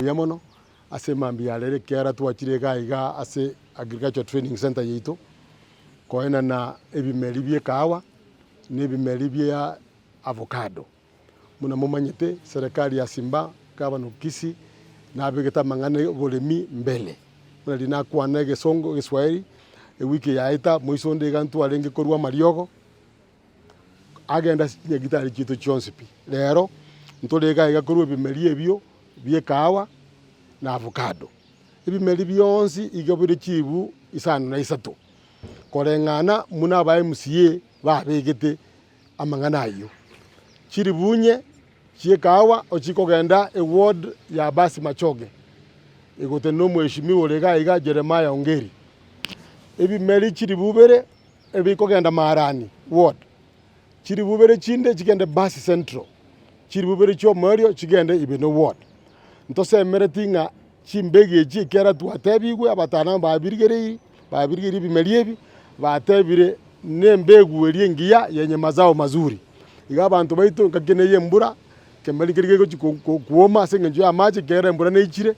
Mbuya mono ase emambia ya rero ekiagera twachire iga iga ase Agricultural Training Centre yaito, koenana ebimeri bia ekahawa na ebimeri bia avocado. Buna momanyete serikali ya Simba gavana o Kisii nabegete amang'ana ya oboremi mbele. Buna riria nakwana egesongo egeswahili ewiki yaeta moiso onde iga ntwarenge korwa amariogo. Agende ase chinyagitari chiaito chionsi pi. Rero, ntore iga iga korwa ebimeri ebio bia ekahawa na avocado. Ebimeri bionsi iga bire chilifu isano na isato, koreng'ana buna aba MCA babegete amang'ana ayio. Chilifu inye chia ekahawa ochikogenda eward ya Basi Machoge, egotenena omweshimiwa ore iga iga Jeremiah Ongeri. Ebimeri chilifu ibere. Ebikogenda Maarani ward, chilifu ibere chinde chigende Basi Central, chilifu ibere chi'omoerio chigende Ibeno ward. Ntosemereti ng'a chimbegi echi ekiagera twatebigwe abataalamu babirigereiri, babirigereiri ebimeri ebi, batebire na embegu eria engiya yenye mazao mazuri. Iga abanto baito engaki neye embura, ekemeri keria kegochi kuoma ase eng'encho ya amache ekiagera embura neichire,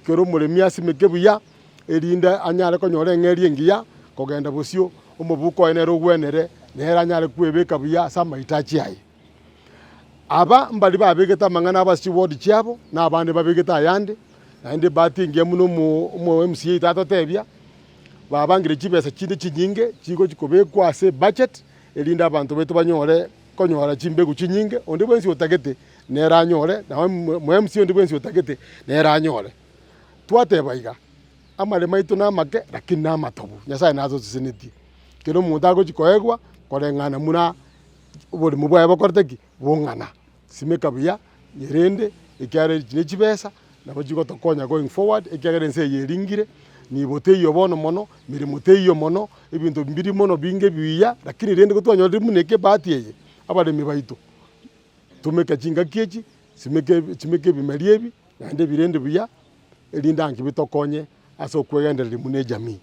Ekero omoremi asimeke buya, erinde anyare konyora eng'eria engiya kogenda bosio, omobuko oye nere ogwenere, nere anyare kwebeka buya ase amahitaji aye. Aba mbaria babegete amang'ana abo ase chiward chiabo, na abande babegete ayande, naende ebahati engiya buna omo omo MCA oito atotebia, babangire chibesa chinde chinyinge chigochi kobekwa ase ebudget, erinde abanto baito banyore konyora chimbegu chinyinge, onde bwensi otagete nere anyore, na omo-MC onde bwensi otagete nere anyore. Twateba iga, amaremo aito namake lakini namatobu, Nyasaye natosesenetie. Kera omonto agochi koegwa koreng'ana buna oboremo bwaye bokorete ki? Bong'ana. Simeka buya, nyerende, ekiagera echi ne chibesa, nabo chigotokonya going forward, ekiagera ense eye eringire, nibo teiyo bono mono, meremo teiyo mono, ebinto mbiri mono binge buya, lakini rende gotwanyorire buna eke ebahati eye, abaremi baito. Tumeka chingaki echi, simeka simeka ebimeri ebi, naende ebirende buya, erinde anki bitokonye ase okwegendereria buna ejamii.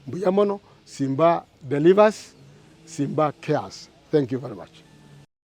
Mbuya mono, Simba delivers, Simba cares. Thank you very much.